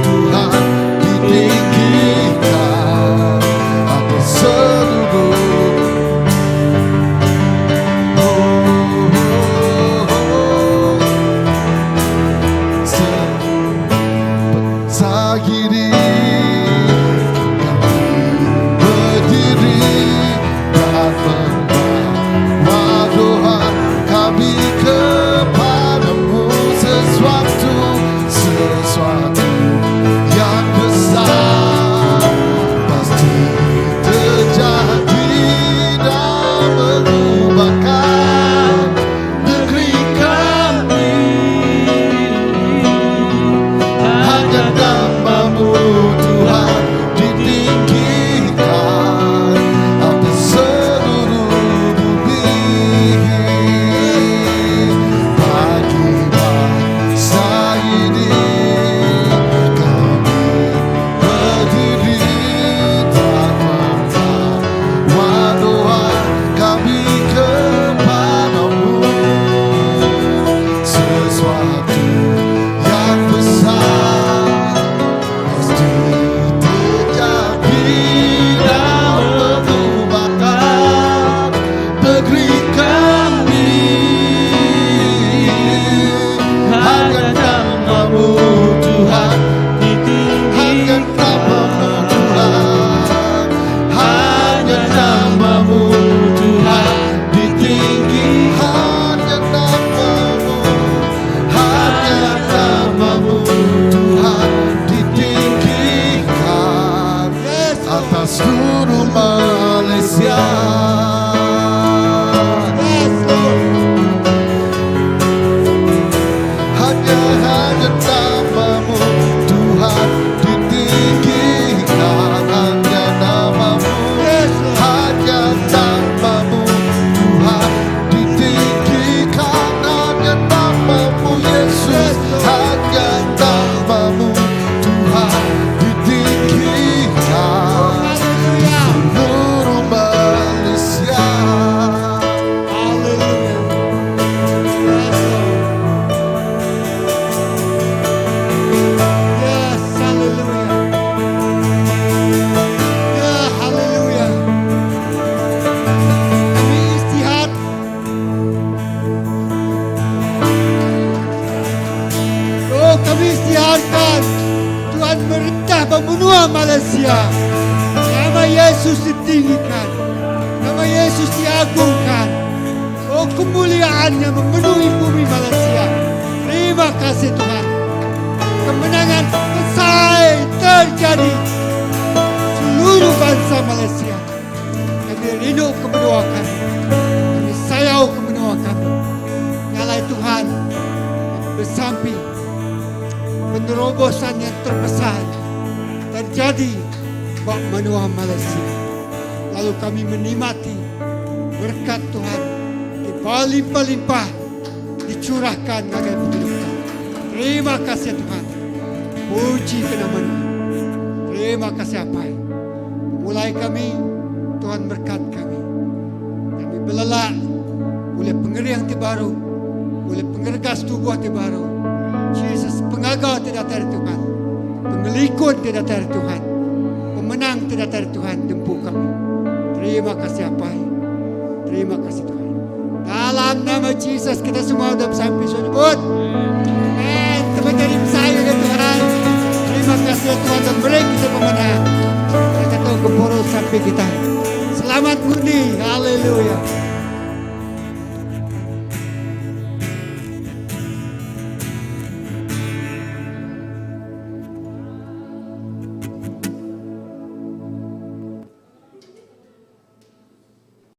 Tuhan ditinggikan atas seluruh. Oh, oh, oh. Bangsa ini kami berdiri dan membawa doa kami kepadamu. Sesuatu, sesuatu yang besar pasti terjadi dan mengubahkan negeri kami. Hanya namamu Tuhan ditinggikan atas seluruh bumi. Bagi bangsa ini kami berdiri dan membawa doa kami kepadamu. Sesuatu yang besar pasti terjadi dan mengubahkan negeri kami. Hanya namamu Tuhan, hanya namamu Tuhan, hanya namamu Tuhan ditinggi, hanya namamu, hanya namamu Tuhan ditinggikan atas seluruh Malaysia. Yes, Lord. Hanya hanya namamu Tuhan ditinggikan, hanya namamu, Yes, Lord. hanya namamu Tuhan ditinggikan, hanya namamu Yesus, hanya namamu Tuhan ditinggikan di Hallelujah. seluruh Malaysia. Hallelujah. Yes, Lord. Yes, hallelujah. Ya, hallelujah. Kami istihad. Oh, kami istiharkan Tuhan merintah benua Malaysia. Nama Yesus ditinggikan. Nama Yesus diagungkan. Oh, kemuliaannya memenuhi bumi Malaysia. Terima kasih Tuhan. Kemenangan besar terjadi seluruh bangsa Malaysia. Kami rindu ke menua kami. Kami sayau ke menua kami. Nyalai Tuhan besampi penerobosan yang terbesar terjadi di menua Malaysia. Lalu kami menikmati berkat Tuhan di berlimpah-limpah dicurahkan ngagai penduduk kami. Terima kasih Tuhan. Puji ke nama Tuhan. Terima kasih apa? Mulai kami, Tuhan berkat kami. Kami belelak oleh pengering ti baru, oleh pengeregas tubuh ti baru. Jesus pengaga tidak dari Tuhan. Pengelikun tidak dari Tuhan. Pemenang tidak dari Tuhan dempu kami. Terima kasih apa? Terima kasih Tuhan. Dalam nama Jesus kita semua udah besampi so nyebut. Amen. Teman jadi besai ya Tuhan. Terima kasih Tuhan dan beri kita pemenang. Kita tahu gempuru sampai kita. Selamat ngundi. Haleluya.